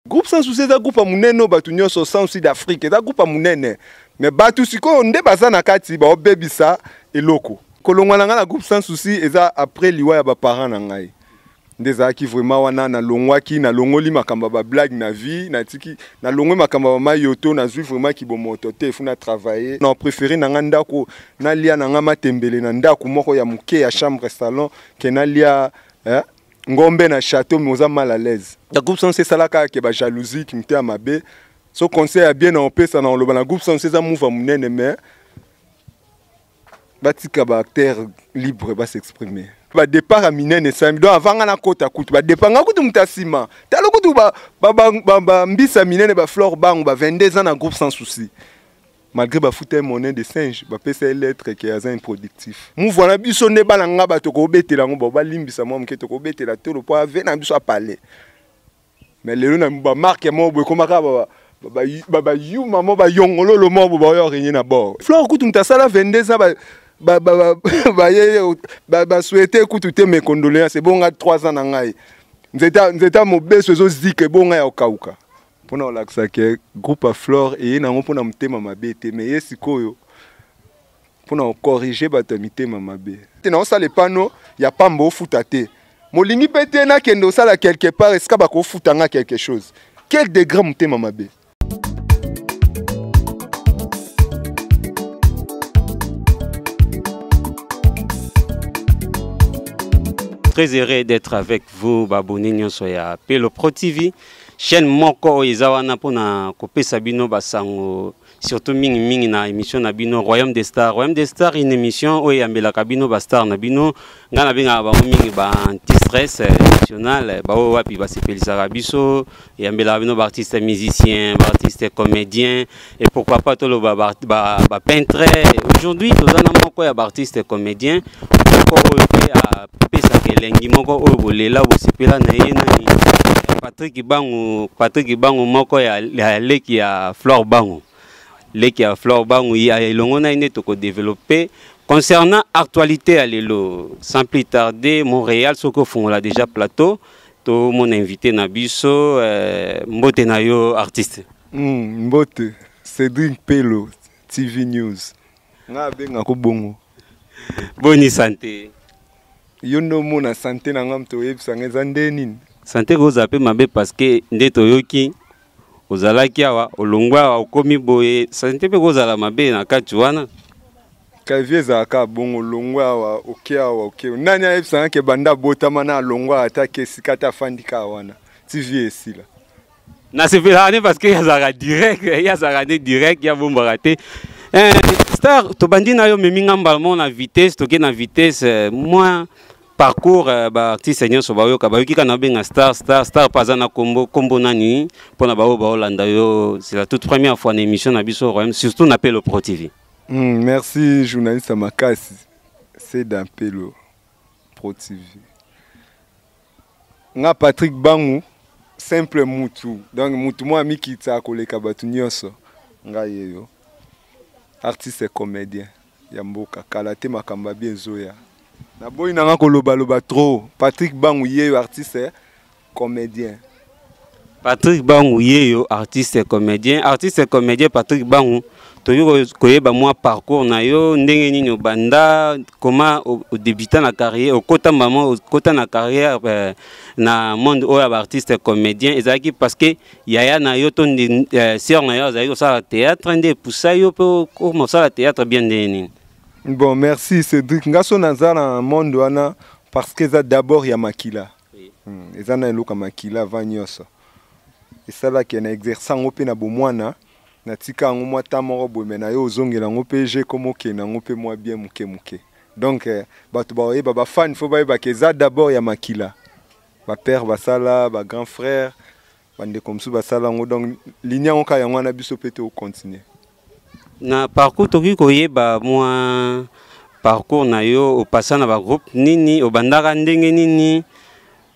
Groupe Sans Souci eza groupe ya monene oyo bato nyonso Sans Souci d'Afrique eza groupe ya monene mais bato sikoyo nde baza na kati baobebisa eloko. Kolongwa na ngai na groupe Sans Souci eza après liwa ya ba parents na ngai nde ezalaki vraiment wana nalongwaki, nalongoli makambo ya ba blague na vie, natiki nalongwe makambo ya ba mayoto, nazwi vraiment kibomoto te, faut na travailler. Na préféré na ngai ndako nalia na ngai matembele na ndako moko ya moke ya chambre salon ke nalia eh, ngombe na château mais oza mal à l'aise. Na groupe Sans Souci esalaka ke ba jalousie ki motema mabe. So conseil ya bien na opesa na oloba na groupe Sans Souci eza move ya monene mais batika ba acteurs libre ba s'exprimer. Ba départ ya minene esalami donc avant nga nakota kutu ba départ nga kutu moto ya nsima tala kutu ba mbisa minene ba Flore Bangu ba 22 ans na groupe Sans Souci. Malgré bafuta ye monnaie de singe, bapesa ye lettre ke aza improductif. Mouva na biso nde bana nga bato kobetela yango, bo balimbisa mwa moke tokobetela tolo po ave na biso apale. Mais lelo na ba marque moko boye ekomaka ba yuma moko ba yongololo moko boye baoyo régner na bord. Flore kutu moto asala 22 ans ba souhaiter kutu te mes condoléances ebonga 3 ans na ngai. Nzeta, nzeta mobeso ezozika ebonga ya kokauka. Mpona kolakisa ke groupe ya Flore eye nango mpona motema mabe te, mais ye sikoyo mpona kocorrige bato ya mitema mabe. Te naosala epano ya pamba ofuta te, molingi mpe te nakende osala quelque part esika bakofuta nga quelque chose. Quel degré motema mabe. Très heureux d'être avec vous, babonné nyonso ya Pelo Pro TV. Chaîne moko oyo eza wana mpona kopesa bino basango surtout mingi mingi na émission na bino Royaume des Stars. Royaume des Stars, une émission oyo eyambelaka bino ba star na bino. Nga nabengaka bango mingi ba anti-stress national, ba oyo wapi basepelisaka biso, eyambelaka bino ba artistes musiciens, ba artistes comédiens et pourquoi pas toloba ba peintre. Aujourd'hui toza na moko ya ba artistes comédiens moko oyo mpe apesaka elengi moko oyo bolela bosepela na ye nani Patrick Bangu. Patrick Bangu moko ya leki ya Flore Bangu, leki ya Flore Bangu ya elongo na ye nde tokodévelopper concernant actualité ya lelo. Sans plus tarder, Montréal soki ofungola déjà plateau tomona invité na biso. Mbote na yo artiste. Mbote Cédric Pelo TV News, nga abengako bongo. Boni santé? Yo nde omona santé na nga, moto oyebisa nga eza nde nini? Santé kozala mpe mabe parce que nde toyoki ozalaki awa, olongwa awa, okomi boye, santé mpe kozala mabe na kati wana. Kavi ezalaka bongo, olongwa awa oke awa oke. Nani ayebisa nga ke banda abotama na alongwa ata ke esika ata afandi kaka wana TV esila? Nasepelaka ne parce que ye azalaka direct, ye azalaka nde direct, ye abombaka te. Star, tobandi na yo, memi nga mbala moko na vitesse, toke na vitesse. Moi parcours, baartiste nyonso bayoka, bayoki kaka nabenga star, star, star mpe aza na kombo, kombo nani mpona baoyo baolanda yo, c'est la toute première fois na émission na biso Royaume, surtout na Pelo Pro TV. Merci journaliste makasi Seda Pelo Pro TV. Nga Patrick Bangu, simple mutu, donc mutu mwa mikitsa koleka bato nyonso. Nga yeyo artiste comédien ya mboka kala te, makambo ya bien ezoya. Naboyi nanga kolobaloba trop. Patrick Bangu yeyo artiste comédien. Patrick Bangu yeyo artiste comédien, artiste comédien Patrick Bangu, toyoki koyeba mwa parcours na yo ndenge nini obanda, comment odebuta na carrière, okota mama okota na carrière na monde oyo ya baartiste comédien. Ezalaki parce que yaya na yo to sœur na yo azalaki kosala théâtre nde epusa yo mpe okoma kosala théâtre bien ndenge nini? Bon, merci Cédric. Nga so naza na monde wana parce que eza d'abord ya makila. Eza na eloko ya makila avant nyonso. Esalaki na exercer yango mpe na bomwana, natika yango mwa temps moko boye, mais na yo ozongela yango mpe je komo okende yango mpe mwa bien moke moke. Donc bato baoyeba, ba fan faut bayeba ke eza d'abord ya makila. Ba père basala, ba grand frère, bandeko mosusu basala yango, donc ligne yango kaka yango wana biso mpe tokontinue. Na parcours tokoki koyeba mwa parcours na yo, opasa na ba groupe nini, obandaka ndenge nini?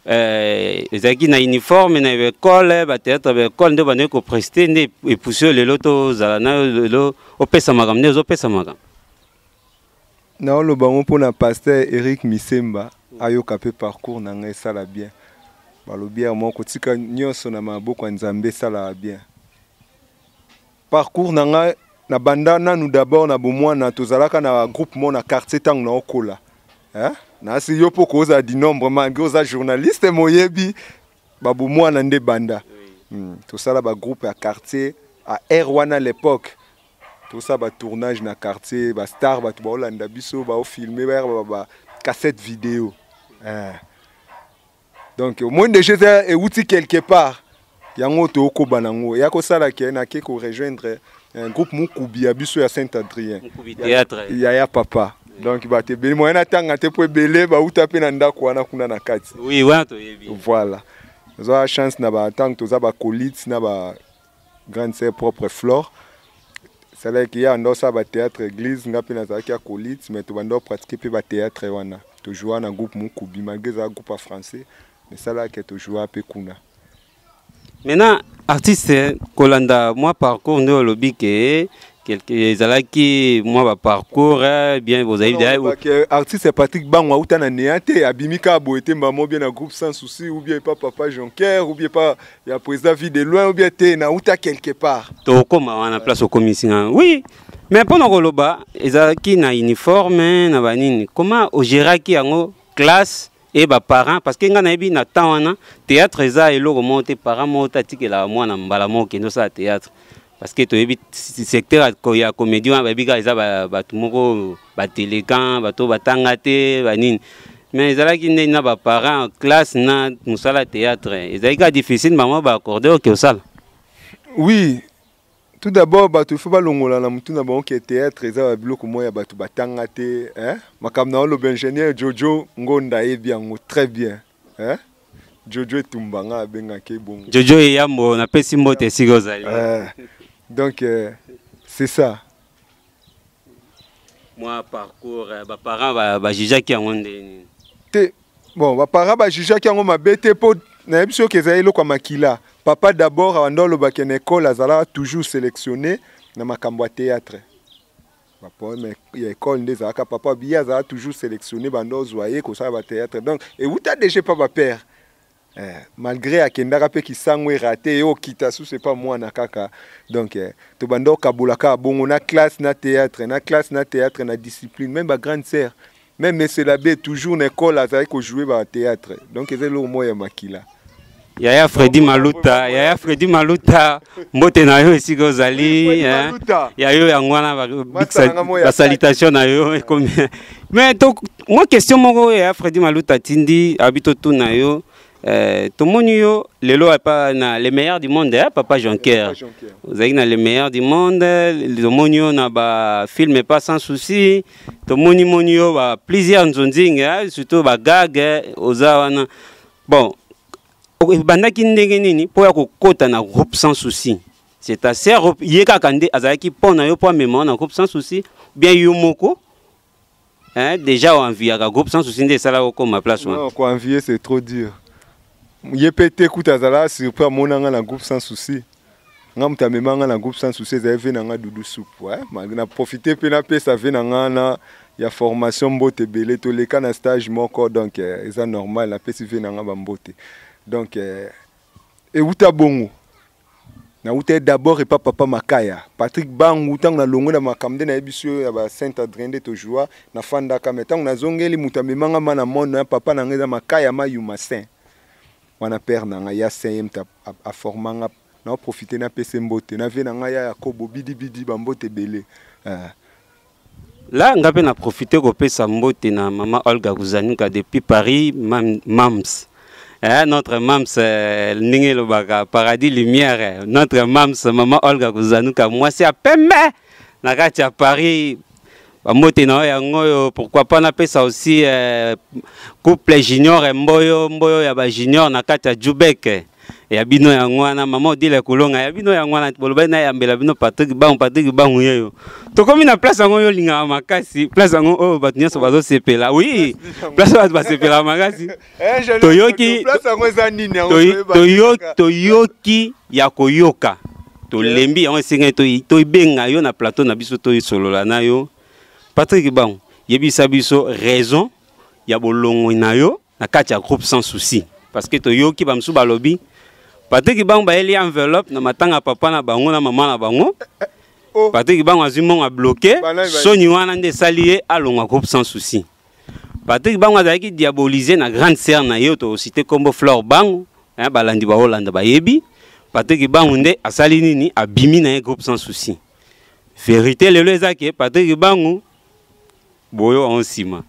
Ezalaki na uniforme na école, ba théâtre ba école nde obandaki koprester nde epusi yo lelo tozala na yo lelo opesa makambo nde ozopesa makambo? Naoloba yango mpona pasteur Eric Misemba ayoka mpe parcours na ngai esala bien. Balobi ya moko kotika nyonso na maboko ya Nzambe esalaka bien. Parcours na ngai na banda nanu d'abord na bomwana, tozalaka na groupe moko na quartier ntango naokola. Hein? Nasi yo mpo kozala du nombre malgré oza journaliste moyebi babomwana nde banda. Tosala ba groupe ya quartier à air wana à l'époque. Tosala ba tournage na quartier, ba star bato baolanda biso, baofilme, ba, ba cassette vidéo. Hein. Donc au moins déjà eza euti quelque part. Yango tokoba nango ya kosala ke nake ko rejoindre un groupe Mukubi ya biso ya Saint-Adrien. Mukubi théâtre. Ya ya papa. Donc bato ebele moyen natanga te po ebele bauta mpe na ndako wana kuna na kati. Oui, wana toyebi. Voilà. Naza chance na ba ntango toza ba acolytes na ba grande sœur propre Flore. Esalaki ye anda osala ba théâtre église, nga mpe nazalaki acolyte, mais tobanda opratique mpe ba théâtre wana. Tojoua na groupe Mukubi malgré ezala groupe ya français, mais esalaki tojoua mpe kuna. Maintenant artiste kolanda mwa parcours nde olobi ke quelque ezalaki mwa ba parcours bien bozali que artiste Patrick Bango auta na néa te, abimi kaka boye te mbamo bien na groupe Sans Souci ou bien pas papa Jonker ou bien pas ya président Vie de loin ou bien te na uta quelque part. Tokoma wana place okomisi nga. Oui, mais mpona koloba ezalaki na uniforme na banini, comment ogéraki yango classe et ba parents? Parce que nga nayebi na temps wana théâtre eza eloko moko te, parent moko te atikelaka mwana mbala moko kende osala théâtre, parce que toyebi secteur ya comédie wana bayebi kaka eza bato moko batelekan, bato batanga te banini. Mais ezalaki ndenge na ba parents, classe na mosala théâtre ezalaki kaka difficile, bango baaccorde oke osala. Oui, tout d'abord bato ifo balongola na mutu na bango ke théâtre eza ba biloko moko ya bato batanga te, hein? Makambo na oloba, ingénieur Jojo Ngonda ayebi yango très bien, hein? Jojo Etumba nga abengaki bongo. Jojo Eyambo, napesi mbote esika ozali. Donc c'est ça. Moi parcours ba parents bajugeaki yango ndenge nini? Te, bon, ba parents bajugeaki yango mabe te, mpo nayebi soki ezali eloko ya makila. Papa d'abord abanda olobaki na école azalaka toujours sélectionné na makambo ya théâtre, bapoème ya école nde ezalaka papa biye azalaka toujours sélectionné, banda ozwa ye kosala bathéâtre. Donc euta déjà pa bapère, malgré akendaka mpe kisango erate ye okita susu epa mwana kaka. Donc tobanda okabola kaka bongo na classe na théâtre, na classe na théâtre, na discipline. Même bagrande sœur, même monsieur l'abbé, toujours na école azalaki kojouer bathéâtre. Donc eza eloko moko ya makila. Yaya Fredi Maluta, Yaya Fredi Maluta, mbote na yo esika ozali, ya yo yango wana, basalutation na yo ekomi. Mais to mwa question moko Yaya Fredi Maluta atindi abi totuna yo. Tomoni yo lelo epa na le meilleur du monde, eh, papa Jonker, ozalaki na le meilleur du monde, tomoni yo na bafilm epa Sans Souci, tomoni moni yo ba plusieurs nzonzingi, eh, surtout bagag oza wana. Bon, ebandaki ndenge nini mpo ya kokɔta na groupe Sans Souci? C'est ta sœur ye kaka nde azalaki mpo na yo mpo amema na groupe Sans Souci, bien yo moko, hein, déjà oenviaka groupe Sans Souci nde esalaka okóma place wana? Non, koenvier c'est trop dur. Ye mpe te kuta azalaka surpris amona nga na groupe Sans Souci. Nga moto amema nga na groupe Sans Souci ezali ve na nga Dudu Supu, eh? Na profite mpe napesa ve na nga na ya formation mbote ebele, toleka na stage moko. Donc eza normal napesi ve na nga bambote. Donc euta bongo, nauta d'abord epa papa Makaya Patrick Bangu. Ntango nalongwe na makambo nde nayebi so ya ba Saint Adrien nde tojua, nafandaka. Me ntango nazongeli, moto amemanga ma na monde ya papa na ngai eza Makaya Mayuma Saint wana, père na ngai ya saint, ye moto aformanga. Naoprofite napesa mbote na vie na ngai ya Yakobo Bidibidi, bambote ebele. La nga mpe na profite kopesa mbote na mama Olga Kuzanuka depuis Paris, mams, notre mams, ndenge elobaka paradis lumière, notre mams mama Olga Kuzanuka, mwasi ya pembe na kati ya Paris, bambote na yo yango oyo. Pourquoi pas napesa aussi couple Junior Mboyo, Mboyo ya bajunior na kati ya Jubek, ya bino yango wana. Mama Odile Kolonga, ya bino yango wana. Bolobaki nayambela bino Patrik Bangu. Patrik Bangu yeyo, tokomi na place yango oyo olingaka makasi, place yango oyo bato nyonso bazosepela. Oui, place oyo bato basepelaka makasi. Toyoki, toyoki ya koyoka, tolembi yango. Esengeli tobenga yo na plateau na biso, toyisolola na yo. Patrik Bangu, yebisa biso raison ya bolongwi na yo na kati ya groupe Sans Souci. Parce que toyoki bamosusu balobi Patrick Bango bayeli enveloppe na matanga papa na bango na mama na bango. Oh. Patrick Bango azwi mbongo abloke, soni wana nde esali ye alongwa groupe Sans Souci. Patrick Bango azalaki diabolise na grande sœur na ye tokosite kombo Flore Bango, hein, balandi baolanda bayebi. Patrick Bango nde asali nini, abimi na ye groupe Sans Souci. Vérité lelo eza ke Patrick Bango boyo en nsima.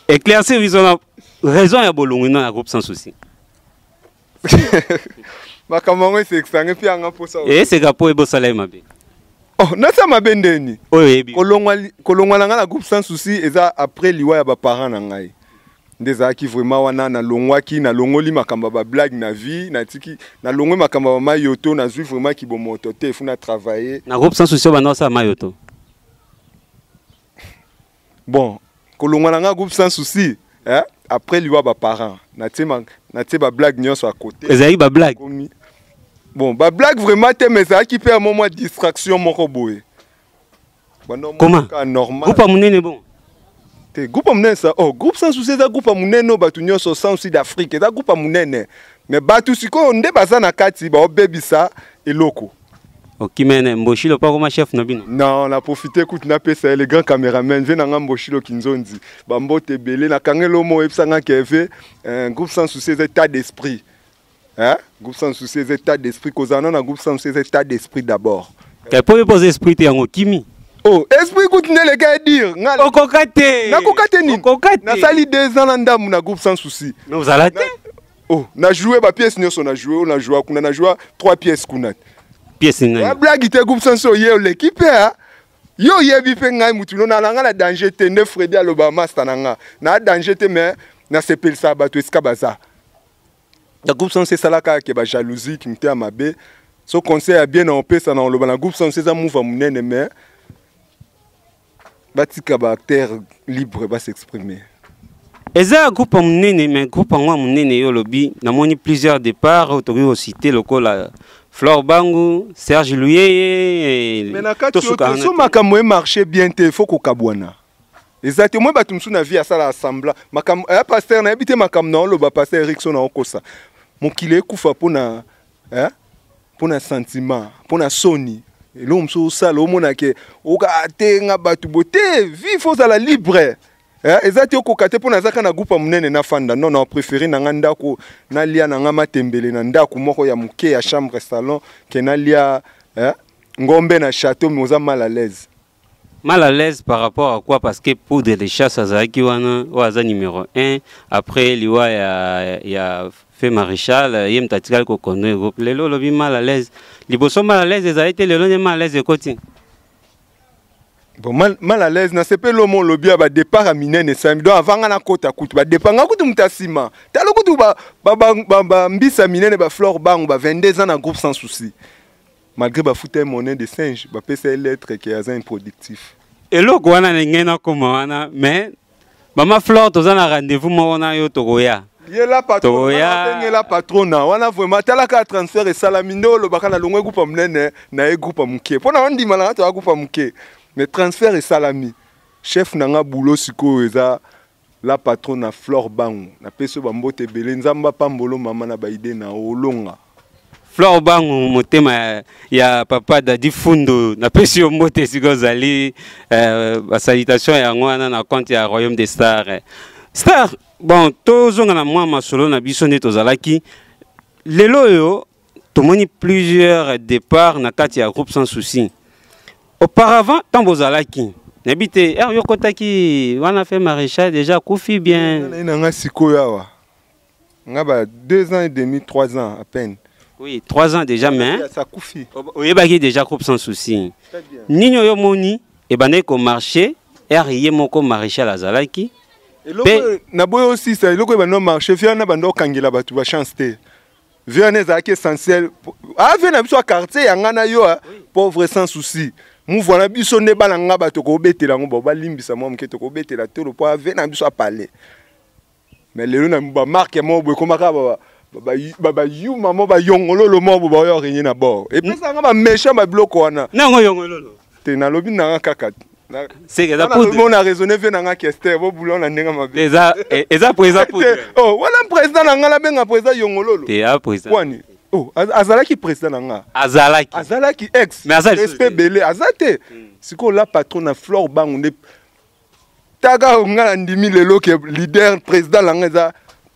Éclaircir biso na raison ya bolongwi na groupe Sans Souci. Makambo yango esekisanga epi yanga mposa. Eseka mpo ebosala ye mabe. Oh, nasa mabe ndeni oyo oyebi. Kolongwa na ngai na groupe Sans Souci eza après liwa ya baparent na ngai nde ezalaki vraiment wana. Nalongwaki, nalongoli makambo ya bablague na vie, natiki, nalongwe makambo ya bamayoto, nazwi vraiment kibomoto te, efu na travailler. Na groupe Sans Souci obanda osala mayoto? Bon, kolongwa na ngai groupe Sans Souci, eh? Après liwa baparent, natie bablague nyonso à côté. Ezalaki bablague? Bon, bablague vraiment te, mais ezalaki mpe ya mwa distraction moko boye. Comment? Normal. Groupe ya monene, bon. Te, groupe ya monene sa, oh, groupe Sans Souci eza groupe ya monene oyo bato nyonso Sans Souci d'Afrique eza groupe ya monene, mais bato sikoyo nde baza na kati baobebisa eloko. Okimene Mboshilo mpo akoma chef na bino? Non, na profite kutu napesa ye le grand caméraman ve na nga Mboshilo Kinzonzi bambote ebele. Nakangeli omo oyebisanga keve groupe Sans Souci eza état d'esprit, hein? Groupe Sans Souci eza état d'esprit. Kozala na groupe Sans Souci eza état d'esprit d'abord. Mpo yo mpo esprit te, yango kimi. Oh, esprit kutu nde leka dire. Okoka te. Nakoka te nini? Okoka te. Nasali 2 ans na ndambu na groupe Sans Souci. Mais ozala te. Oh, na joué ba pièce nyonso, na joué, na joué kuna, na joué trois pièces kuna. Pièce nani? Ya blague te, groupe Sans Souci ye oleki mpe yo oyebi mpe ngai mutu no nalanga na danger te. Nde Fredi aloba master na nga na danger te, mais nasepelisaka bato esika baza na groupe Sans esalaka ke bajalousie kimite ya mabe. So conseil ya bien na opesa na oloba na groupe Sans eza mouva monene, mais batika baacteur libre bas'exprimer. Eza groupe ya monene, mais groupe yango ya monene, yo olobi namoni plusieurs départ oyo tokoki kocite lokola Flore Bangu, Serge Luyeye. Mais na kati so makambo emarche bien te, faut kokabwana. Eza te moi bato mosusu na vie asala semblant makambo ya pasteur, nayebi te makambo na oloba pasteur Erikson na okosa mokili ekufa mpona mpona sentiment, mpona soni. Eloko mosusu osala, omona ke oka te nga bato bo te vie, faut ozala libre. Eza te okoka te mpo nazaka na groupe ya monene nafanda. Non, na préféré na nga ndako, nalia na nga matembele na ndako moko ya moke ya chambre salon ke nalia ngombe na château, mais oza mal à l'aise. Mal à l'aise par rapport à quoi? Parce que poudre de chasse azalaki wana oyo aza numéro 1 après liwa ya fe maréchal, ye moto atikali koconduire groupe. Lelo olobi mal à l'aise, liboso mal à l'aise ezali te, lelo nde mal à l'aise ekoti. Bon, mal à l'aise nasepeli omo olobi ya badépart ya minene esalami. Donc avant nga nakota kutu badépart, nga kutu moto ya nsima. Tala kutu bambisa minene, baflore bango ba 22 ans na groupe Sans Souci, malgré bafuta ye monnaie de singe, bapesa ye lettre ke aza improductif. Eloko wana na ngai nakóma wana, mais mama Flore, toza na rendez-vous moko na yo, tokoya. Ye la patronabengela patrona wana vraiment. Talaka transfert esalami nde olobaka na longwe groupe ya monene na ye groupe ya moke, mpo na ondima na nga toya groupe ya moke, mais transfert esalami, chef na nga boulot sikoyo eza la patrona Flore Bango. Napesi yo bambote ebele, Nzambe apambolo mama na baide na olonga. Flore Bangu, motema ya papa Dadi Fundo, napesi yo mbote esika ozali. Basalutation yango wana na compte ya Royaume des Stars. Star, bon, tozonga na mwa masolo na biso nde tozalaki. Lelo oyo tomoni plusieurs départs na kati ya groupe Sans Souci. Auparavant, ntango bozalaki, nayebi te ere yo okotaki wana, fe maréchal déjà akufi bien. Naye na nga sikoyo awa nga ba 2 ans et demi, 3 ans à peine. Oui, 3 ans déjà, mais ça kufi. Oyebaki déjà groupe Sans Souci. Nini oyo moni ebandaki komarche ere ye moko maréchal azalaki? Eloko naboyi osisa, eloko ebanda marche, vie wana banda okangela bato bachance te. Vie wana ezalaki essentiel ave na biso ya quartier ya nga na yo, pauvre Sans Souci muvwa na biso nde bana nga bato kobetela yango bao balimbisa mwa moke, tokobetela tolo mpo ave na biso apale. Mais lelo na bamarke moko boye ekomaka bayuma mo bayongololo moko boye baoyo renye na bord, epesanga baméchant babiloko wana. Nango yongololo te, nalobi nanga kaka. Seke eza poudre. Bon na raisonner vie na nga Kester, bo boulon na ndenge mabe. Eza eh, eza président poudre. Oh, wana président na nga na benga président Yongololo. Te a président. Wani. Oh, azalaki président na nga. Azalaki. Azalaki ex. Mais azali respect belé, aza te. Sikoyo la patron na Flore Bangu nde taka nga na ndimi lelo ke leader président na nga eza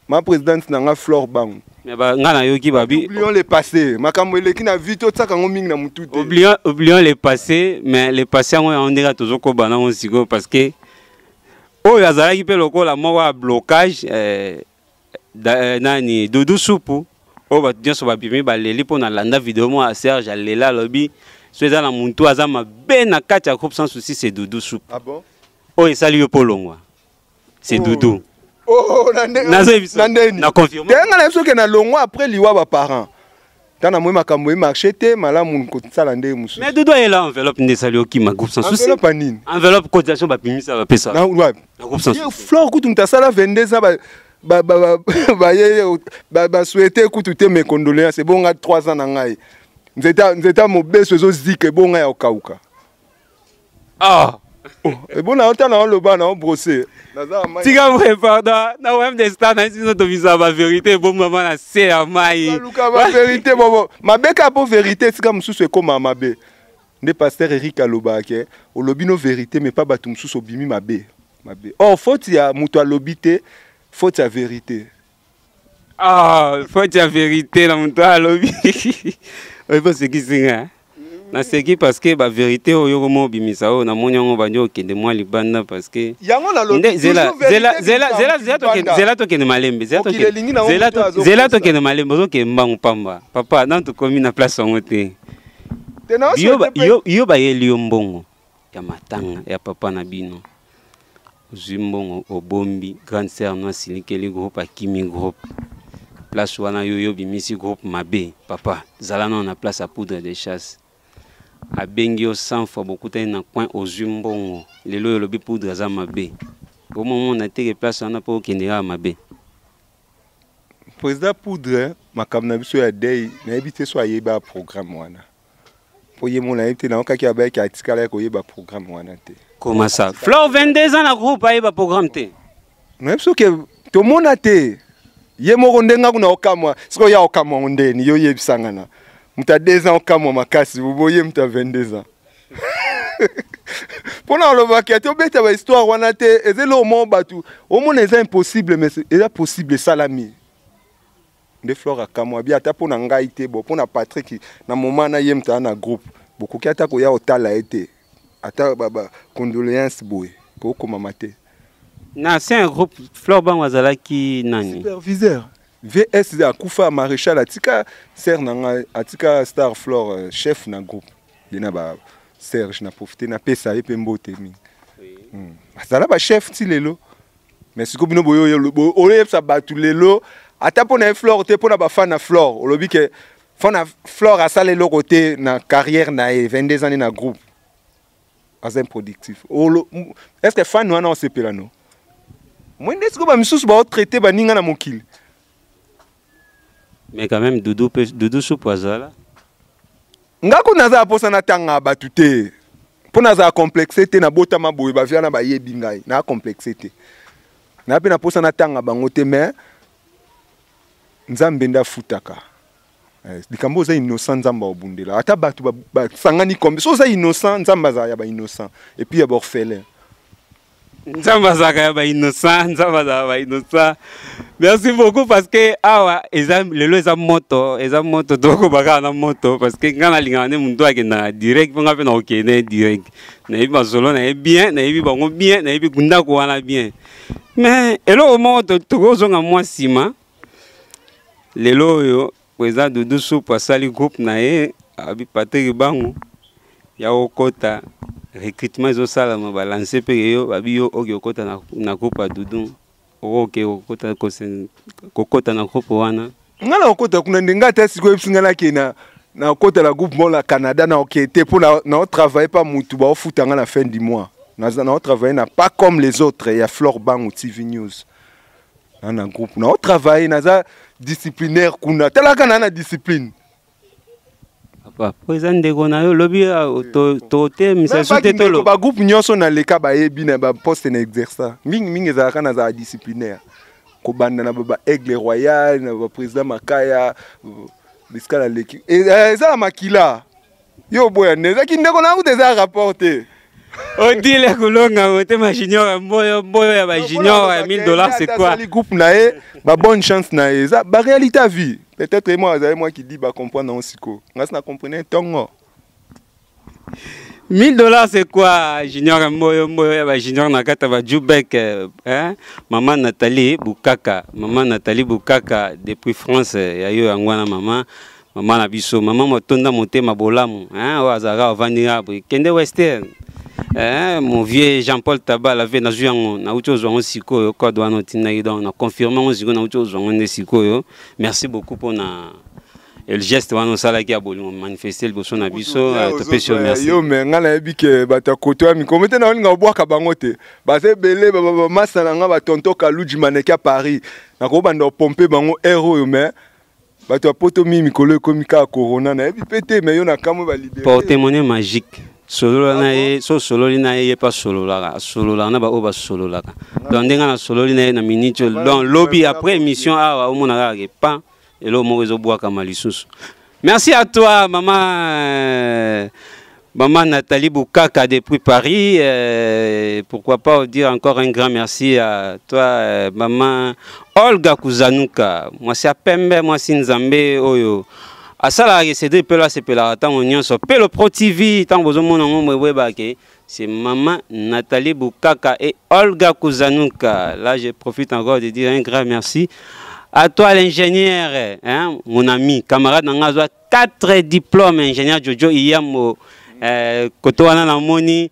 ma présidente na nga Flore Bangu. Mais ba nga nayoki babi. Oublions le passé. Makambo eleki na vie totiaka yango mingi na mutu te. Oublions le passé, mais le passé yango yango ndenge tozokoba nango sikoyo parce que oyo azalaki mpe lokola moko ya blocage eh, da, eh, nani Doudou Supu oyo bato nyonso babimi baleli mpo na landa video moko ya Serge alela alobi so eza na muntu aza mabe na kati ya groupe sans souci c'est Doudou Supu. Ah bon? Oyo esali yo mpo olongwa c'est oh. Doudou. Oh, na ndeni na confirme te nga na biso ke na longwa après liwa ba parents ntango namoni makambo emarche te malamu kosala ndenge mosusu. Mais Doudou ayela enveloppe nde esali okima groupe sans souci. Enveloppe ya nini? Enveloppe cotisation bapimisa bapesa na groupe sans souci. Flore kutu moto asala 22 ans baye basouhaite kutu te mes condoléances ebonga 3 ans na ngai nzeta mobeso ezozika ebonga ya kokauka. Ah. Oh, ebona ota na oloba na obrose. Tika vrai pardon na wem de star na biso tobisa ba vérité ebombama na se ya mai. Luka ba vérité bobo. Mabe ka po vérité esika mosusu ekoma mabe. Nde pasteur Eric alobaka ke olobi no vérité mais pas bato mosusu obimi mabe. Mabe. Or faute ya moto alobi te, faute ya vérité. Ah, faute ya vérité na moto alobi. Oyebi osekisi nga. Naseki parce que ba vérité oyo koma obimisa oyo namoni yango bandi okende mwa libanda parce que yango nalobi zela zela zela zela zela tokende zela tokende malembe zela Mokili tokende elingi na zela moto azo zela kosa. tokende malembe ozokende mbangu pamba papa nanu tokomi na place yango te. Te na Yo souhaite pe- yo bayeli yo mbongo ya matanga ya papa na bino. Ozwi mbongo obombi grande sœur no asilikeli groupe akimi groupe. Place wana yo yo bimisi groupe mabe papa zala nano na place ya poudre de chasse. Abengi yo 100 fois bokutani na coin ozwi mbongo lelo oyo olobi poudre aza mabe. Bomomona te ke place wana po okende kaka mabe. Président poudre makambo na biso ya deuil nayebi te so ayeba programme wana. Po ye mona ye te na okaki abayaki atikala ya koyeba programme wana te. Comment ça? Flore 22 ans na groupe ayeba programme te. Nayebi soki tomona te. Ye moko ndenge kuna okamwa, sikoyo ya okamwa ngo ndeni yo yebisanga na. Moto ya 2 ans okamwa makasi, boye moto ya 22 ans. Pona olobaki ate obeta ba histoire wana te, eza eloko moko bato omona eza impossible mais eza possible esalami. Nde Flore akamwa bi ata pona ngai te, bo pona Patrick na moment na ye moto na groupe, bokoki ata koya otala ye te. Ata ba, ba condoléances boye, kokomama te. Na c'est un groupe Flore Bango azalaki nani? Superviseur. VS akufa maréchal atika sœur na nga atika Star Flore chef na groupe. Ye na ba Serge na profiter na pesa ye pe mbote mingi. Azala ba chef ti lelo. Mais siko bino boyo oyebisa bato lelo ata pona ye Flore te pona ba fan na Flore olobi ke fan na Flore asala eloko te na carrière na ye 22 ans na groupe. Aza improductif. Olo, est-ce que fan wana osepela no? Moi nde siko ba misusu ba traiter ba ninga na mokili. Mais quand même Doudou pe Doudou Soupu azala. Ngako naza posa na tanga batu te. Mpo nazala complexe te na botama boye ba viana ba yebi ngai na complexe te. Na pe na posa na tanga bango te mais Nzambe nda futaka. Likambo oza innocent Nzambe obundela. Ata batu ba sangani kombe. So oza innocent Nzambe azala ya ba innocent et puis ya ba orphelin. Nzambe azalaka ya ba innocent, Nzambe azalaka ba innocent. Merci beaucoup parce que awa eza lelo eza moto tokoba kaka na moto parce que nga nalingaka nde moto akendaka direct mpo nga mpe nakokende direct. Nayebi masolo na ye bien, nayebi bango bien, nayebi ndako wana bien. Mais eloko moko tokozonga mwa nsima lelo oyo président Doudou Soupu asali groupe na ye abi Patrick Bangu ya okota recrutement ezosalama balanse mpe yo babi yo oki okota na groupe ya Doudou okoke kokota na groupe wana. Nga na okota kuna nde nga ata sikoyo yebisi nga nake na okota na groupe moko na Canada na oke te mpo na otravaille pa mutu baofuta nga na fin du mois. Na otravaille na pas comme les autres ya Flore Bangu TV News. Na na groupe na otravaille naza disciplinaire kuna talaka na na discipline. Papa, po eza ndeko na yo lobi ah, totemisa su te tolo. Ba groupe nyonso na leka bayebi na ba poste na exerça. Mingi mingi ezalaka na za disciplinaire. Kobanda na ba Aigle Royal, na ba président Makaya, bisika na leki. Eh, eza na makila. Yo boya nde ezaki ndeko na kuta eza rapport te. Odile Kulonga motema junior ya mboyo mboyo ya ba junior ya 1000 $ c'est quoi? Asali groupe na ye, ba bonne chance na ye. Eza ba réalité à vie. Peut-être moi azali moi qui dit ba comprendre yango sikoyo. Nga sina comprendre ntongo. 1000 $ c'est quoi? Junior ya mboyo mboyo ya ba junior na kata ba Jubek, hein? Maman Nathalie Bukaka, maman Nathalie Bukaka depuis France ya yo yango wana maman. Mama na biso, mama motonda motema bolamu, hein, oyo azalaka avandi nga boye. Kende Western. Hein, mon vieux Jean-Paul Tabala ve nazwi yango, nauti ozwa yango sikoyo, code wana otindaki donc na confirme yango sikoyo, nauti ozwa yango nde sikoyo. Merci beaucoup mpona le geste wana osalaki ya bolingo manifester liboso na biso, topesi yo merci. Yo me nga nayebi ke bato ya koto ya mikolo te naolinga obwaka bango te, baza ebele bamasa na nga batonto Kaluji Maneke ya Paris, nakobanda opompe bango heure oyo mais bato ya poto mingi mikolo ekomi kaka corona nayebi mpe te mais yo na kamwe balibere. Porte-monnaie magique solola na ye, so sololi na ye, ye mpe asololaka, asololaka na baoyo basololaka. Donc ndenge nasololi na ye na minute oyo, donc lobi après émission awa omona kaka ke pan eloko moko ezobwakama lisusu. Merci à toi maman, maman Nathalie Boukaka depuis Paris. Pourquoi pas dire encore un grand merci à toi, maman Olga Kuzanuka. Moi c'est Pembe, moi c'est Nzambe oyo. Asala Cédric Pelo asepelaka ntango nyonso. Pelo Pro TV ntango bozomona ngo mwebweba ke c'est maman Nathalie Boukaka et Olga Kuzanuka. Là je profite encore de dire un grand merci à toi l'ingénieur, hein, mon ami, camarade nanga 4 diplômes ingénieur Jojo Iyambo, koto wana na moni,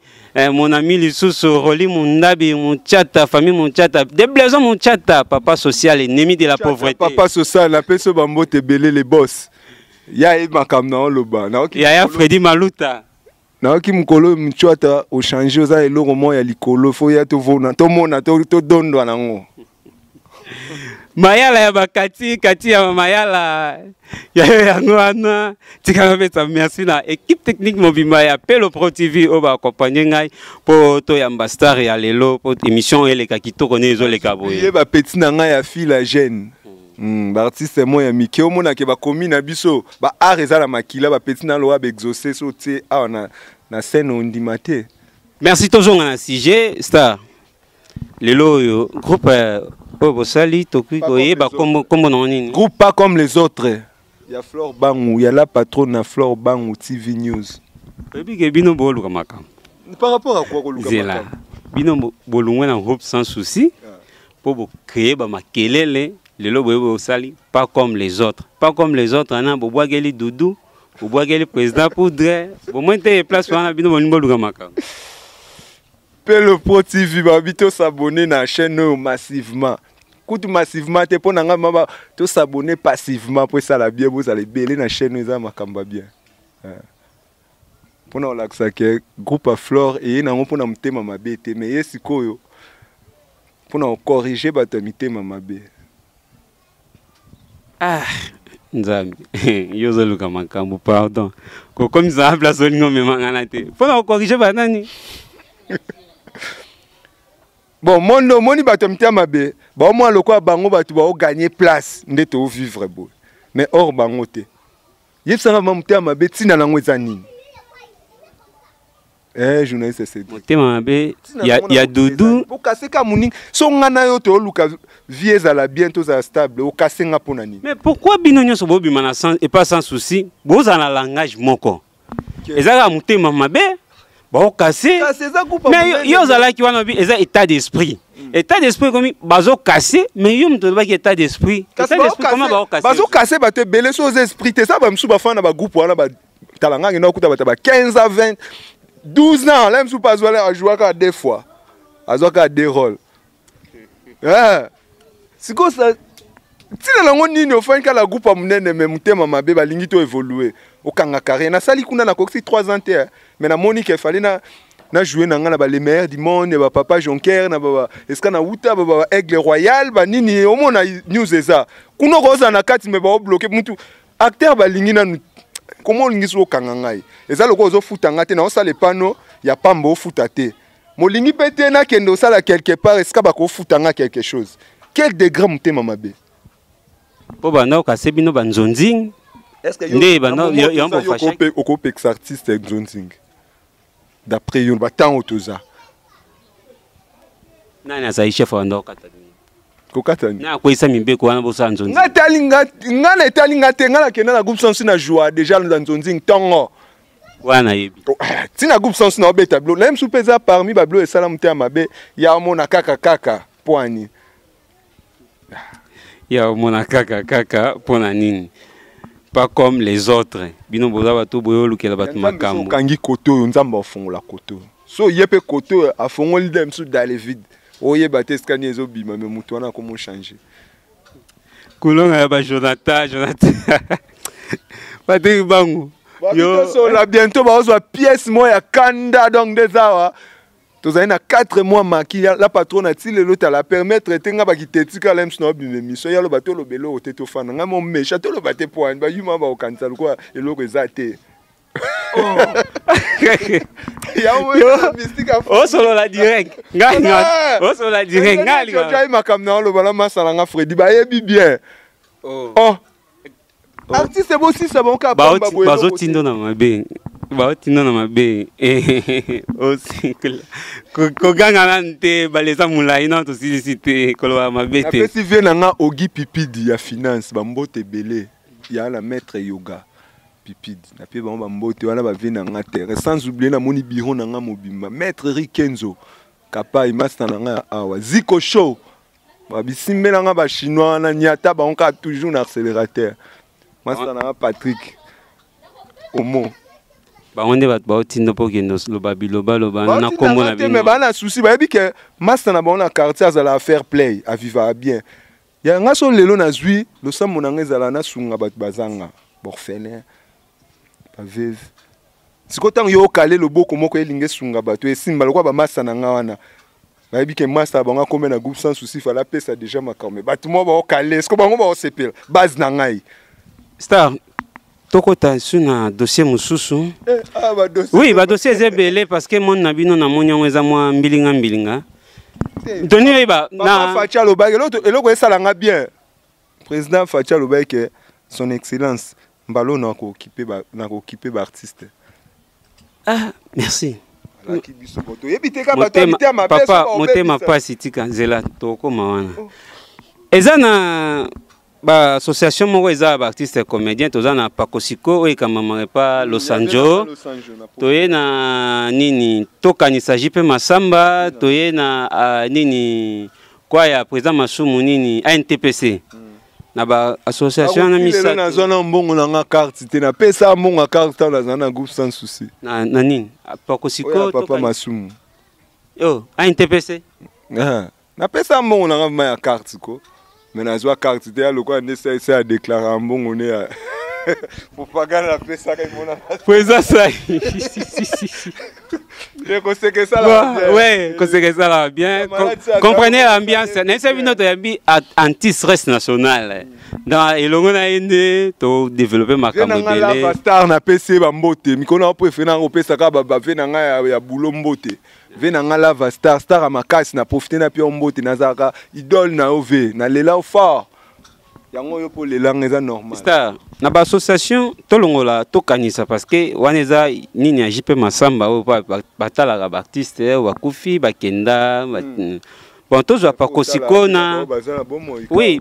mon ami lisusu Roli Mundabi Muchata, famille Muchata, de Blaison Muchata, papa social ennemi de la Muchata, pauvreté. Papa social na peso bambote belé les boss. Ya e makambo na oloba. Na oki Ya ya Freddy Maluta. Na oki mukolo Muchata o changer oza eloko mo ya likolo fo ya to vona to mona to to dondwa nango. Mayala ya bakati kati ya mayala ya yo yango wana tika napesa merci na équipe technique mobimba ya Pelo Pro TV oyo ba accompagner ngai po toyamba star ya lelo po émission oyo eleka kitoko nde ezoleka boye. Ye ba petit na ngai ya fille la jeune. Ba artiste mo ya mike omonake bakomi na biso ba art eza na makila ba petit na loa ba exaucé so tie awa na scène ondima te. Merci tozonga na sujet star. Lelo oyo groupe oyo bosali tokoki Pas comme koyeba les autres. kombo na nini? Groupe pas comme les autres. Ya Flore Bangu, ya la patronne na Flore Bangu TV News. Oyebi ke bino boluka makambo. Par rapport à quoi koluka Zela. makambo? Bino bolungwe na groupe sans souci po bo créer ba makelele lelo boye bosali pas comme les autres. Pas comme les autres na bobwakeli Doudou, bobwakeli président Poudre, bomoi te place wana bino bolingi boluka makambo. Pelo Pro TV babi to s'abonner na chaîne oyo massivement. Kutu massivement te pona nga mama to s'abonner passivement po sala bien bozala ebele na chaîne oyo eza makambo ya bien. Pona olakisa ke groupe ya Flore eye nango pona motema mabe te mais ye sikoyo pona corriger bato ya mitema mabe. Ah, Nzambe, yo ozoluka makambo, pardon. Kokomisa na place olingi omema nga na te. Pona kocorriger ba nani? Bon, mondo omoni bato ya mitema mabe, baomona lokola bango bato baoganye place nde tovivre boye. Mais or bango te. Yebisanga ma motema mabe ntina nango eza nini? Journaliste Cédric. Motema mabe Ntina nango na ya mokili Doudou. ezali. Okase ka moninga. So nga na yo toluka vie ezala bien, tozala stable, okase nga mpona nini? Mais pourquoi bino nyonso bobima na sans, et pas sans souci, bozala na langage moko? Okay. Ezalaka motema mabe, baokase. Kasi eza groupe ya Mais monene. yo ozalaki wana obi, eza état d'esprit. État d'esprit komi bazokase, mais yo moto olobaki état d'esprit. Kasi État d'esprit, comment baokase? bazokase bato ebele so oza esprit te. Eza ba mosusu bafanda na ba groupe wana ba tala ngangi na okuta bato ba 15 à 20, 12 ans, là, mosusu mpe azwa, azwaka deux fois. Azwaka deux rôles. Sikoyo sa ntina nango nini ofandi kaka na groupe ya monene mais motema mabe balingi to évoluer. Okanga carrière. Nasali kuna nakokisi 3 ans te, mais namoni ke fallait na jouer na nga na ba les meilleurs du monde, ba papa Jonker, na ba, ba, esika na wuta, ba, ba, ba Aigle Royal, ba nini, omona news eza. Kuna okozala na kati, mais ba obloquer mutu. Acteur balingi nanu. Koma olingi soki okanga ngai, eza lokola ozofuta ngai te, naosala epano ya pamba, ofuta te. Molingi mpe te nakende osala quelque part esika bakofuta ngai quelque chose. Quel degré motema mabe! Mpo banda okase bino banzonzing nde banda yango. Okopekisa artiste nzonzing d'après yo, batango toza? Nani azali chef banda okata bino? Kokata nini? Na akweyisa mibeko wana, bosala nzonzi. Nga etali nga, nga na etali nga te. Nga nakenda na groupe Sans na joie déjà na nzonzing ntongo. Wana nayebi. Ntina groupe Sans na obeta bilo naye mosusu mpe eza parmi babilo esala motema mabe ya omona kaka kaka mpo ani. Ya omona kaka kaka mpo na nini? Pas comme les autres, bino boza bato boye olukela bato makambo. Okangi kote oyo, Nzambe afongola kote oyo. So ye mpe kote oyo afongoli nde mosusu dans le vide, oyeba te esika nini ezobima. Me motu wana akomo change. Kolonga ya bajonathan, Jonathan, Patrik Bangu. Tosola bientôt, bazwa pièce moko ya kanda. Donc nde eza awa, tozali na 4 mois maki la patronne ati lelo tala permettre te nga bakitetika la mso na obima émission ya loba toloba eloko te, tofanda nga momesha toloba te po ani bayuma bakokanisa lokola eloko eza te. Osolola direct, ngai osolola direct, ngai. Ngai makambo na oloba na masala nga Fredi bayebi bien. Oh, artiste bosisa bango kaka pamba boye. Bazotindo na mabe, baotindo na mabe. Koganga nanu te, baleza molai nano tosilisi te koloba mabe te. Napesi vie na nga Ogi Pipidi ya finance bambote ebele ya na maître yoga Pipidi, napie bango bambote wana, bavie na nga terrain. Sans oublier namoni bureau na nga mobimba, maître Rikenzo Kapai, master na nga ya awa, Ziko Show, babisimbela nga bachinois wana, niata bango kaka toujours na accélérateur, master na nga Patrick Omo. Bango nde bato baotinda mpo okende loba bilobaloba na nkombo na bino. Me baa na souci, bayebi ke master na bango na quartier azala fair play, avivaka bien. Ya nga so lelo nazwi losambo na nga ezala nasunga bato bazanga, baorphelin, baveuve. Sikoyo ntango yo okale loboko moko elingi esunga bato, esimba lokola bamasa na nga wana bayebi ke masa na bango akome na groupe Sans Souci, fala apesa déjà makambo. Me bato moko baokale, siko bango baosepela base na ngai. Star, tokota su na dossier mosusu. Eh, ah, badossier. Oui, badossier eza ebele parce que monde na bino namoni yango eza mwa mbilinga mbilinga. Toni oyeba. Na Fatshi alobaki eloko esalanga bien. Président Fatshi alobaki ke son excellence mbalo nakokipe baartiste. Ah, merci. Alaki biso bo toyebi te ka bato ya mitema mabe. Papa, motema pasi, tika nzela tokóma wana. Eza na baassociation moko eza ya baartiste comédien. Toza na Pakosiko oyo ekambamaka epa Losanjo, toye na nini, tokanisa JP Masamba, toye na nini kwa ya président Masumu, nini, ANTPC, na baassociation wana misato. Nazwa na mbongo na nga carte te, napesa mbongo ya carte ntango nazala na groupe Sans Souci. Na nini, Pakosiko? Papa Masumu. Oh, ANTPC. Ah, napesa mbongo na nga ma ya carte ko, me nazwa carte te. Ya lokola nde sai adeklara mbongo ne ya propagande napesaka emonana. Po eza sai. Koseka esalaka. Ouais, koseka esalaka bien. Comprenez l'ambiance. Nayebisa bino, toyambi anti stress national. Donc elongo na ye nde todéveloppe makambo ebele. Star, napesi ye bambote. Mikolo na préféré nanga opesaka bave na ngai ya bulo mbote. Ve na nga Lava Star, star ya makasi, na profite na pia mbote. Nazalaka idole na yo ve, nalela yo fort. Yango oyo mpo lelanga eza normal. Star, na baassociation tolongola tokanisa parce que wana eza nini ya JP Masamba oyo batalaka baartiste oyo bakufi bakenda. Bon, tozwa Pakosiko na oui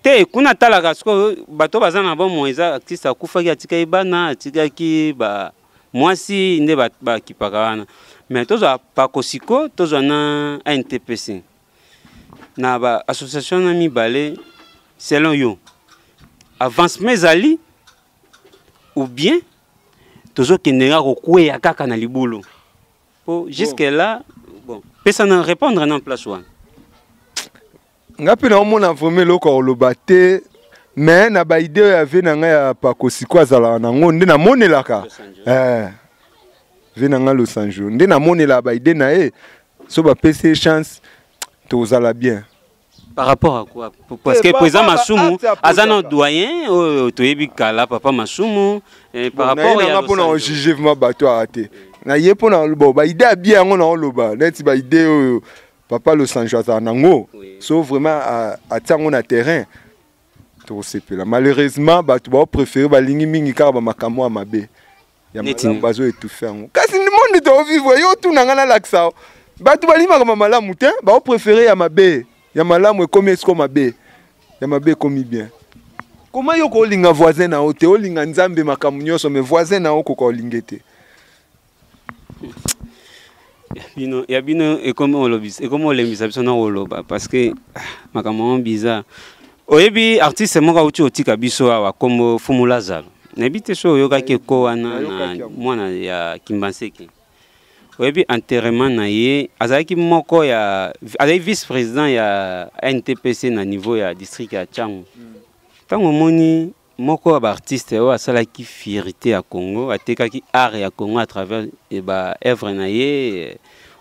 te, kuna talaka sikoyo bato baza na bomoi. Eza artiste akufaki, atikaki bana, atikaki ba mwasi nde bakipaka wana. Mais tozwa Pakosiko, tozwa na ANTPC, na baassociation na mibale, selon yo avancement ezali ou bien tozokende kaka kokweya kaka na libulu? Po jusque là, bon, pesa na répondre na place wana. Nga mpe naomona vraiment eloko ya koloba te, mais na baide oyo ave na ngai ya Pakosiko azalaka nango nde namonelaka eh, ve na ngai Losanjo nde namonelaka baide na ye. So bapesi ye chance, tozala bien. Par rapport à quoi? Parce que président Masumu aza na doyen oyo toyebi kala, papa Masumu, eh, par rapport ya mpona ojuge vraiment bato aya te, na ye mpona bon baidée ya bien yango na oloba neti baidée oyo papa Losanjo azala nango, so vraiment atia yango na terrain, tokosepela. Malheureusement, bato baopréféré, balingi mingi kaka bamakambo ya mabe ya malamu, bazoétouffe yango. Kasi monde toovivre, yo tuna nga, nalakisa bato balingi makambo malamu te, baopréféré ya mabe. Ya malamu ekomi esiko mabe, ya mabe ekomi bien. Koma yo kolinga voisin na yo te, olinga Nzambe makambo nyonso, mais voisin na yo koka olinge te. Bino ya bino ekomi olobisa, ekomi olembisa biso na koloba, parce que ah, makambo yango bizarre. Oyebi artiste moko auti otika biso awa, kombo Fumu Lazaro, nayebi te so oyokaki eko wana na mwana ya Kimbanseke. Oyebi enterrement na ye, azalaki moko ya, azalaki vice président ya NTPC na niveau ya district ya Tshangu. Ntango omoni moko ya baartiste oyo asalaki fierté ya Congo, atekaki art ya Congo à travers baœuvre na ye,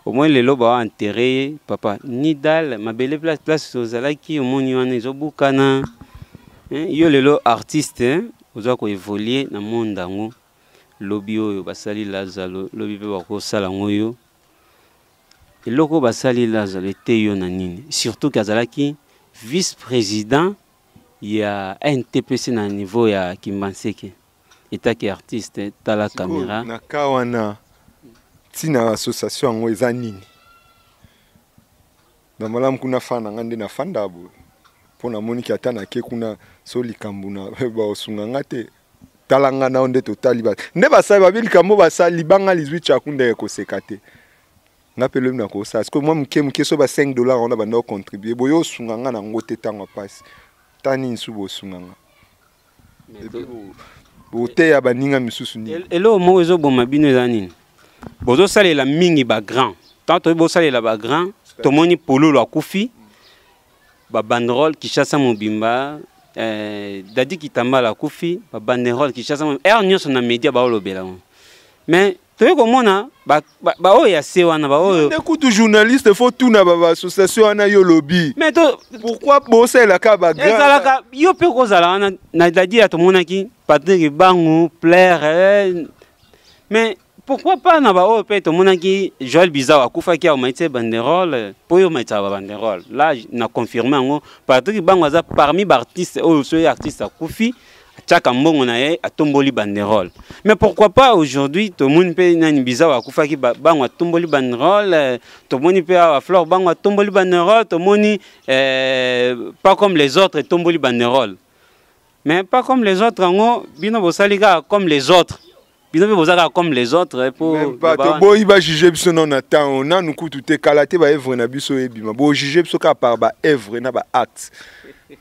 omoni lelo baoenterre ye, papa nidal mabele, place place ozalaki, omoni wana ezobukana. Yo lelo artiste oza koévolue na monde yango, lobi oyo basali Lazalo, lobi mpe bakosala yango yo. Eloko oyo basali Lazalo ete yo na nini? Surtout ke azalaki vice président ya NTPC na niveau ya Kimbanseke. Etaki artiste, tala caméra. Na ka wana, ntina association yango eza nini? Na malamu kuna fa na nga nde nafanda boye, mpo namoniki ata nake kuna so likambo na baosunga nga te. Tala nga nao nde totali bato nde basali babi likambo basali libanga lizwi tyaku ndenge koseka te. Nga mpe lobi nakosala sikoyo mwa moke moke, so ba 5 $ wana banda ocontribue boye, osunga nga nango te. Ntango ya mpasi ta nini su bosunga nga boteya baninga misusu nini? Eloko moko ezoboma bino eza nini? Bozosalela mingi bagrand. Tant toyebi bosalela bagrand, tomoni Pululu akufi, babanderole Kinshasa mobimba. Dadi Kitambala akufi, babanderole Kinshasa mobimba, heure nyonso na média baolobela ngo. Mais toyei komona baoyo ya se wana, baoyo nde kutu journaliste faut tuna baassociation wana yo lobi. Mais to Pourquoi bosalelaka bagrand? Ezalaka yo mpe kozala wana na dadi ya tomonaki Patrick Bangu plaire, eh, mais pourquoi pas na baoyo mpe tomonaki Joel Bizao akufaki awa, maiti banderole, mpo oyo maitaka babanderole là na confirme yango. Patrick Bangu aza parmi baartiste oyo soki artiste akufi, atiaka mbongo na ye, atomboli banderole. Mais pourquoi pas aujourd'hui tomoni mpe nani, Bizao akufaki, Bango atomboli banderole. Tomoni mpe awa Flore Bango atomboli banderole. Tomoni pas comme les autres etomboli banderole, mais pas comme les autres yango bino bosali kaka comme les autres, bino mpe boza kaka comme les autres po toboyi bajuge biso nano na ntango nanu kutu te, kala te baevre na biso ebima, bojuge biso kaka par baevre na baacte.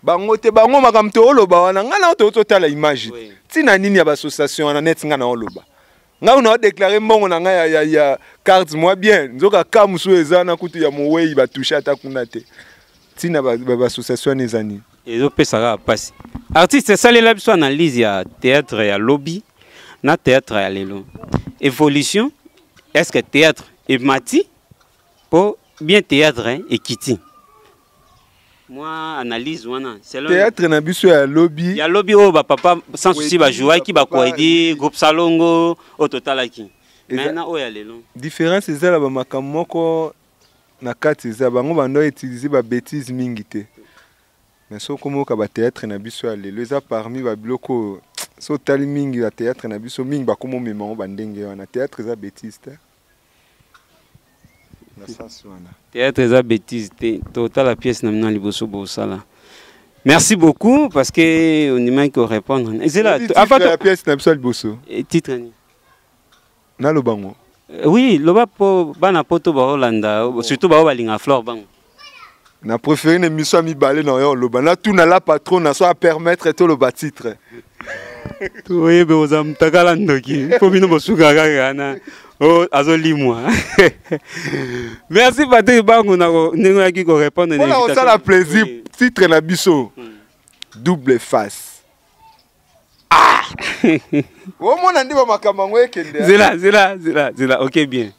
Bango te, bango makambo tooloba wana, ngai na totala image. Ntina nini ya baassociation wana? Neti ngai na oloba, ngai na odéclare mbongo na ngai ya carte mwa bien, nzoka ka mosusu eza na kutu ya mowei, batouche ata kuna te. Ntina baassociation wana eza nini? Ezopesa kaka mpasi. Artiste, esalela biso analyse ya théâtre ya lobi na théâtre ya lelo, évolution. Est ce que théâtre emati po bien théâtre ekiti? Mwa analyse wana. Théâtre na biso ya lobi? Ya lobi oyo bapapa Sans Souci bajouaki, bakwedi, groupe Salongo oyo totalaki, mais na oyo ya lelo? Différence eza na bamakambo moko na kati. Eza bango bando utiliser babêtise mingi te, mais soki omoyoka bathéâtre na biso ya lelo, eza parmi babiloko oyo so otali mingi ya théâtre na biso, mingi bakoma omema yango bandenge wana. Théâtre eza bêtise te na sens wana. Théâtre eza bêtise te. Totala pièce na bino liboso bosala. Merci beaucoup parce que ondimaki korépondre. Ezela ya pièce na biso ya liboso. Titre nini? Naloba ngo? Oui, loba po bana poto baolanda, surtout bao balinga Flore Bango. Na préféré na émission ya mibale na oyo oloba, natuna la patron na so apermettre toloba titre. Toyebe oza mutakala ndoki, mpo bino bosuka kaka wana o azolimwa. Merci Patrick Bangu na ndenge oyaki korépondre. Mpona kosala plaisir, titre na biso Double Face. Ah, omona nde bamakambo yango ekende. Zela, zela, zela, zela. Ok, bien.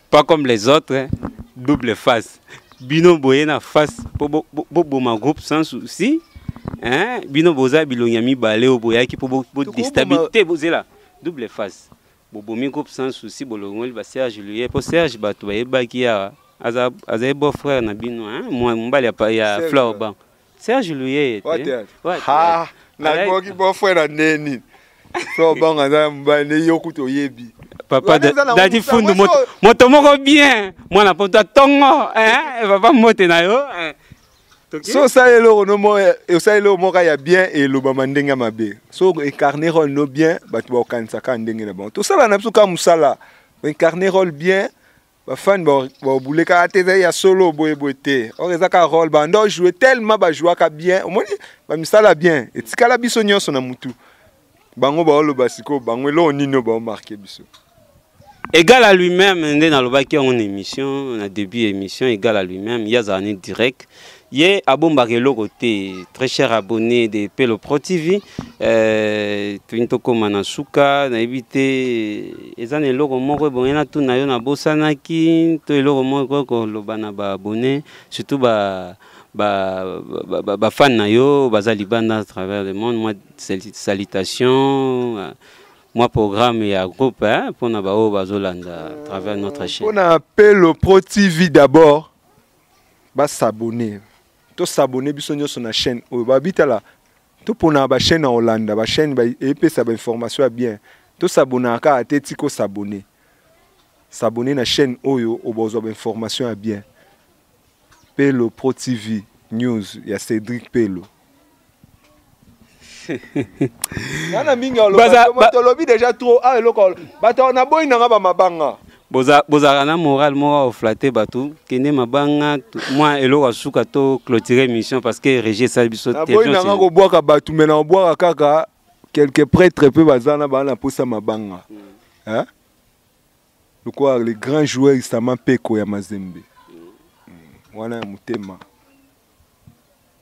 Pas comme les autres, hein. Double Face. Bino boye na face po boboma groupe Sans Souci, hein? Bino boza bilongi ya mibale oyo boyaki po bodestabilité, bozela double face. Bobomi groupe Sans Souci, bolongoli ba Serge Luye po Serge bato bayebaki awa azali beau frère na bino, hein? Mobali ya Flore Ban. Serge Luye te. Ha, nakoki beau frère na ndeni. Flore Ban aza mobali ne yo kutu oyebi. Papa Dadi Fundu moto moko bien, mwana poto tongo, hein? Papa mbote na yo. So osali eloko no osali eloko moko ya bien elobama ndenge ya mabe. So incarner rôle no bien, bato bakokanisaka ndenge na bango. Tosala na biso kaka mosala, incarner rôle bien, bafani babule kaka te ezali ya solo boye boye te. Or eza kaka rôle bando jouer tellement bajouaka bien, omoni bamisala bien, etikala biso nyonso na mutu. Bango baoloba sikoyo bango eloko nini oyo baomarke biso. Égal à lui-même, nde nalobaki yango na émission, na début émission, égal à lui-même, ye azala ne direct, ye abombaka eloko te. Très cher abonné de Pelo Pro TV, toyini tokóma na suka, nayebi te eza na eloko moko ebongi natuna yo nabosanaki to eloko moko koloba na baabonné, surtout ba bafan na yo baza libanda à travers le monde. Moi salutation, moi programme ya groupe, hein, mpona baoyo bazolanda à travers notre chaîne. Mpona Pelo Pro TV, d'abord basabonner, tosabonner biso nyonso na chaîne oyo babitala topona bachaîne ya Holanda, bachaîne epesa bainformation ya bien. Tosabonaka kaka te, tika osabonner, s'abonner na chaîne oyo obozwa bainformation ya bien. Pelo Pro TV News ya Cédric Pelo. Nana mingi tolobi déjà trop ah eloko bato naboyi nanga bamabanga. Bozalaka na moral moko oflatter bato kende mabanga. Mwa eloko ya suka to clôturer émission parce que régie esali biso. Naboyi nanga kobwaka bato, me na kobwaka kaka quelques prêtres mpe baza na baa na posa mabanga, hein? Lokola le grand joueur Isama Peko ya Mazembe wana ya motema,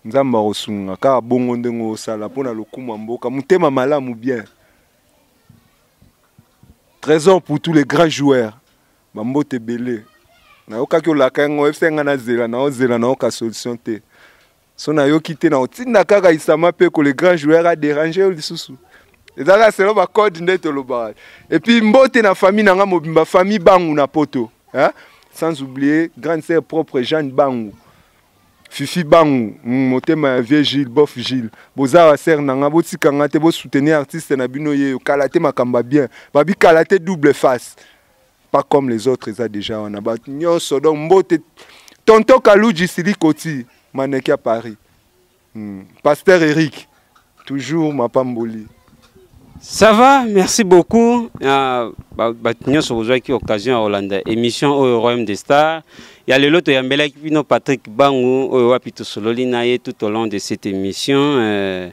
Nzambe akosunga kaka bongo ndenge osala mpona lokumu ya mboka, motema malamu bien. Trésor pour tous les grands joueurs, bambote ebele. Nayokaki olaka yango, oyebisa nga nazela, naozela, nayoka solution te. So nayoki te, naotinda kaka Isama Peko le grand joueur adérange yo lisusu. Ezalaka selo bacode nde tolobaka. Et puis mbote na famille na nga mobimba, famille Bangu na poto, hein? Sans oublier grande sœur propre Jeanne Bangu, Fifi Bangu, motema ya vieux Gilles, bof Gilles. Boza wa sœur na nga, botika nga te, bosoutenir artiste na bino ye kala te, makambo bien babi kala te, double face pas comme les autres eza déjà wana bato nyonso. Donc mbote tonton Kaluji Silikoti maneke à Paris. Pasteur Eric toujours mapamboli. Ça va, merci beaucoup. Bato nyonso bozwaki occasion ya kolanda émission oyo Royaume des Stars ya lelo, toyambelaki bino Patrick Bangu oyo wapi tosololi na ye tout au long de cette émission.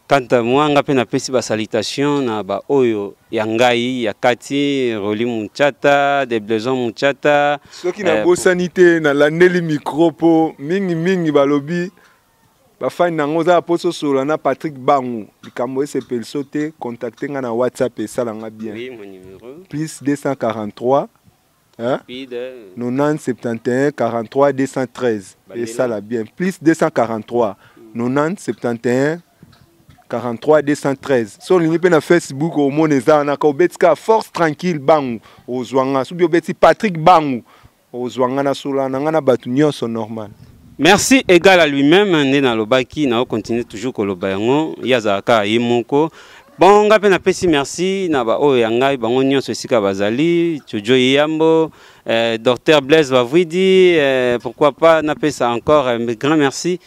Quant à moi, nga mpe napesi basalutation na baoyo ya ngai ya kati, Roli Muchata de Blaison Muchata. Soki nabosani te, nalandeli micro mpo mingimingi balobi bafani nango oza mposa osola na Patrick Bangu, likambo esepeliso te, contacte nga na WhatsApp, esalanga bien. Oui, mon numéro. Plus 243, hein? 90 71 43 213. Esala bien, plus 243 90 71 43 213. So olingi mpe na Facebook omona eza wana ka obeti kaka Force Tranquille Bangu, ozwa nga. Soki obeti Patrick Bangu, ozwa nga na sola na nga na bato nyonso normal. Merci égal à lui-même nde nalobaki, na continue toujours koloba yango, ye azalaka ye moko. Bon, nga mpe napesi merci na baoyo ya ngai, bango nyonso esika bazali, Jojo Yambo, docteur Blaise Bavwidi, pourquoi pas napesa encore un grand merci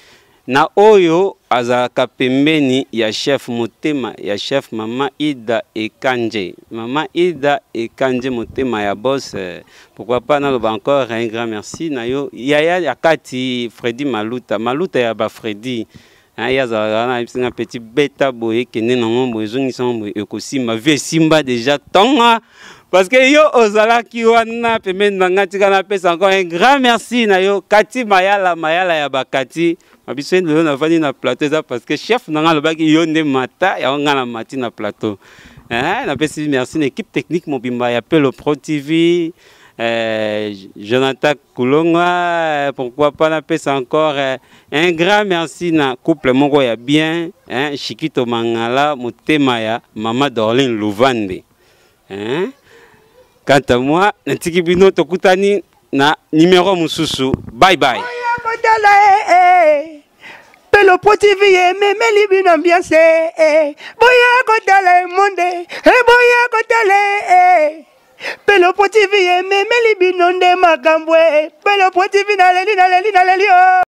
na oyo azalaka pembeni ya chef, motema ya chef, mama Ida Ekanje, mama Ida Ekanje, motema ya boss. Pourquoi pas naloba encore un grand merci na yo yaya ya kati, Fredi Maluta, Maluta ya bafredi, ye azalaka wana, ayebisi nga: petit, beta boye, ekende nango boye, ezongisa ngo boye, ekosimba vie, esimba déjà ntonga parce que yo ozalaki wana pembeni na nga. Tika napesa encore un grand merci na yo Kati Mayala, Mayala ya bakati mabiso. Lelo navandi na plateau eza parce que chef na nga alobaki yo nde mata yango, nga na mati na plateau. Napesi merci na équipe technique mobimba ya Pelo Pro TV. Jonathan Kulonga, pourquoi pas napesa encore un grand merci na couple moko ya bien, hein, Chikito Mangala, motema ya Mama Dorline Luvande. Hein? Quant à moi, natiki bino tokutani na numéro mosusu. Bye bye. Oya kotala eh, eh. Pelo Pro TV ememeli bino ambiance eh, eh. Boya kotala monde eh, boya kotala eh. Pelo Pro TV ememeli bino nde makambo eh. Pelo Pro TV naleli naleli naleli oh.